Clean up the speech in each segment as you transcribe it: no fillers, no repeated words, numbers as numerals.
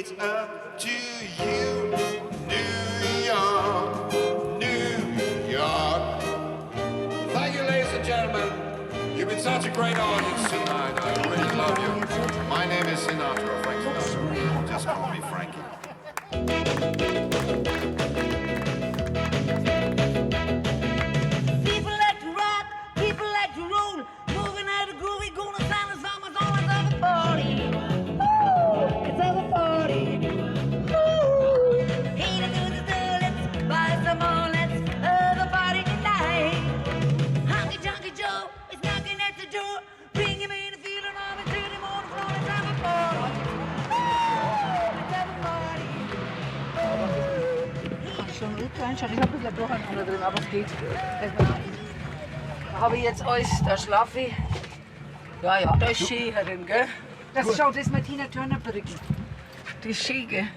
It's up to you, New York, New York. Thank you, ladies and gentlemen. You've been such a great audience tonight. I really love you. My name is Sinatra, Frank Sinatra. Just call me Frankie. People like to rock, people like to roll. Moving out of groovy, gonna sound the summer's always have a party. Ooh, it's have a party. Ooh. Hey, let's do the do, let's buy some more, let's have a party tonight. Honky Tonky Joe is knocking at the door. Bring him in the feeling of it till the morning floor. Let's have a party. Ooh, let's have a party. Schon Rückwein, schau, ich hab ein bisschen Durcheinander drin, aber es geht. Da habe ich jetzt alles, da schlafe ich. Ja, ja, da ist schön herin, gell? Das, schau, das ist meine Tina Turner Perücke. Die ist schön, gell?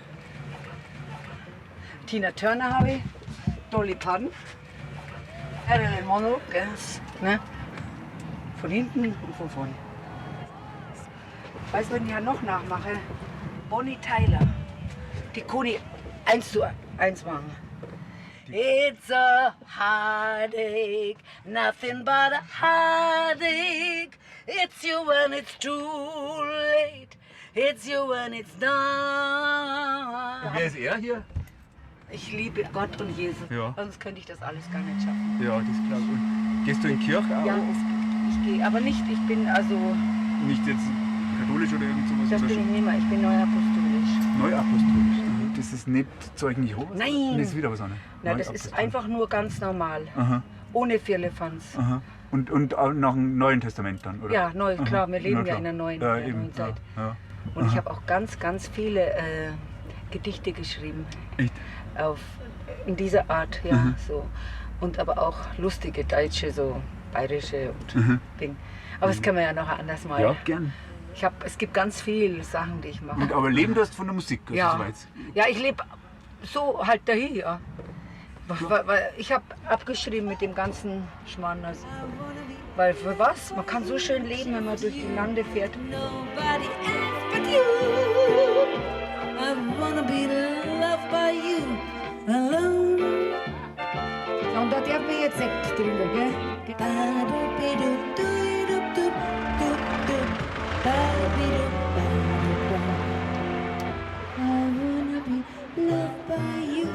Tina Turner habe ich, Dolly Parton, Marilyn Monroe, gell? Ne? Von hinten und von vorne. Weißt du, wenn ich ja noch nachmache? Bonnie Tyler. Die kann ich 1:1 machen. It's a heartache, nothing but a heartache. It's you when it's too late. It's you when it's done. Wer ist er hier? Ich liebe Gott und Jesus. Ja. Sonst könnte ich das alles gar nicht schaffen. Ja, das glaube ich. Und gehst du in die Kirche auch Ja, oft? ich gehe, aber nicht, ich bin also, Nicht jetzt katholisch oder irgend sowas? das oder bin ich schon nicht mehr, ich bin neuapostolisch. Neuapostolisch. Mhm. Das ist nicht Zeugen Jehovas? Nein. Das ist wieder was anderes. Nein, das ist Neuapostolisch. einfach nur ganz normal. Aha, Ohne Firlefanz. aha. Und auch nach dem Neuen Testament dann, oder? Ja, neu, Aha. klar, wir leben Na ja klar. in der neuen, Ja, der eben. neuen Zeit. Ja, ja. Und ich habe auch ganz, ganz viele Gedichte geschrieben. Echt? Auf, in dieser Art, ja, Mhm. so. Und aber auch lustige deutsche, so bayerische und Ding. Aber das können wir ja noch anders mal. Mhm. Ja, gern. Es gibt ganz viele Sachen, die ich mache. Und, aber leben tust du von der Musik, also Ja. soweit. Ja, ich lebe so halt dahin, ja. Weil ich habe abgeschrieben mit dem ganzen Schmarrn. Also. Weil für was? Man kann so schön leben, wenn man durch die Lande fährt. Nobody else but you. I wanna be loved by you alone. Ja, und da darf man jetzt Sekt trinken, gell? I wanna be loved by you.